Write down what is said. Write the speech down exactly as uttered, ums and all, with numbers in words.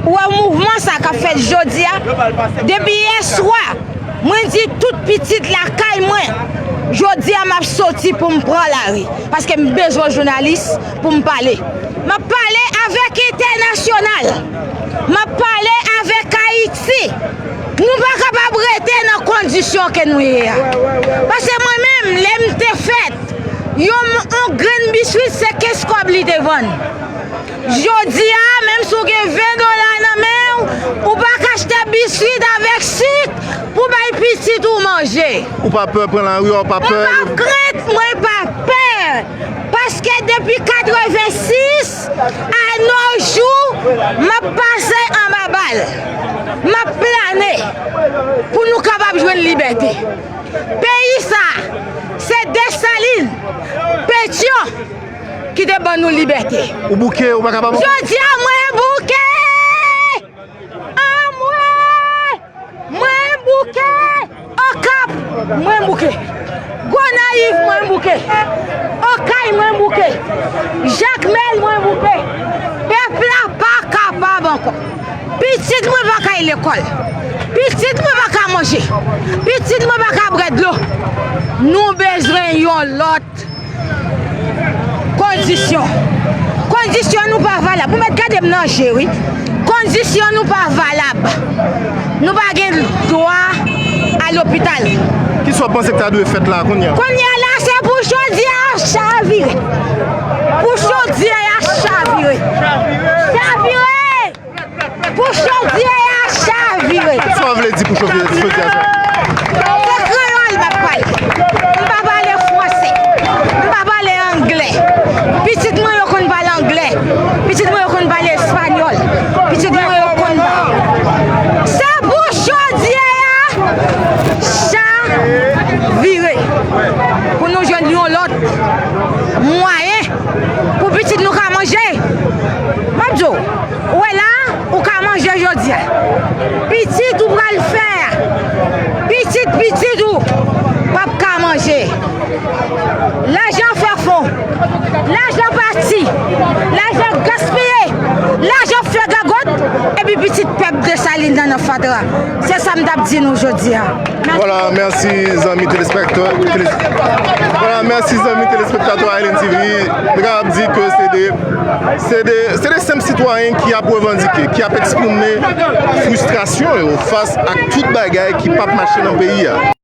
Ou wè mouvman sa k ap fèt jodi a? Depi yè swa, mwen di tout pitit lakay mwen, jodi a m ap soti pou m pran lari, paske m bezwen jounalis pou m pale. M ap pale avèk entènasyonal. M ap pale avèk Ayiti. Nou pa kapab rete nan kondisyon ke nou ye a. Paske mwen menm, lè m te fèt, yon, yon grenn biswit se kenz kòb li te vann. Jodi a, menm si w gen ven dola nan men w, ou pa ka achte biswit avèk sik pou bay pitit ou manje. Ou pa pè pran lari a, ou pa pè? Mwen pa krent, mwen pa pè. Paske depi katrevensis a no jou, m ap pase anba bal. M ap plane pou nou kapab jwenn libète. Peyi sa, se Desalin, Petyon ki te ban nou libète. Ou bouke, ou pa kapab ankò? Jodi a, mwen bouke! Anmwe! Mwen bouke! Okap, mwen bouke! Gonayiv, mwen bouke! Okay, mwen bouke! Jakmèl, mwen bouke! Pèp la pa kapab ankò! Pitit mwen pa ka al lekòl. Pitit mwen pa ka manje. Pitit mwen pa ka bwè dlo. Nou bezwen yon lòt kondisyon. Kondisyon nou pa valab. Ou mèt gade m nan je, wi. Kondisyon nou pa valab. Nou pa gen dwa al lopital. Kisa w panse ki ta dwe fèt la kounye a? Kounye a la, se pou jodi a chavire. Pou jodi a chavire. Chavire! Pou chodyè a chavire. Sa w vle di pou chodyè, chodyè a chavire? Se kreyòl m ap pale. M pa pale franse. M pa pale anglè. Pitit mwen yo konn pale anglè. Pitit mwen yo konn pale espanyòl. Pitit mwen yo konn pale. Se pou chodyè a chavire. Pou nou jwenn yon lòt mwayen pou pitit nou ka manje. M ap di w, ou wè la, ou ka manje jodi a. Pitit ou pral fè a, pitit pitit ou p ap ka manje. Lajan fè fon, lajan pati, lajan gaspiye, lajan fè gagot, epi pitit pèp Desalin nan nan fatra. Se sa m t ap di nou jodi a. Vwala, mèsi zanmi telespektatè, tele-, vwala, mèsi zanmi telespektatè Island T V. Nou kapab di ke se de, se de, se de senp sitwayen ki ap revandike, ki ap eksprime fristrasyon yo fas ak tout bagay ki p ap mache nan peyi a.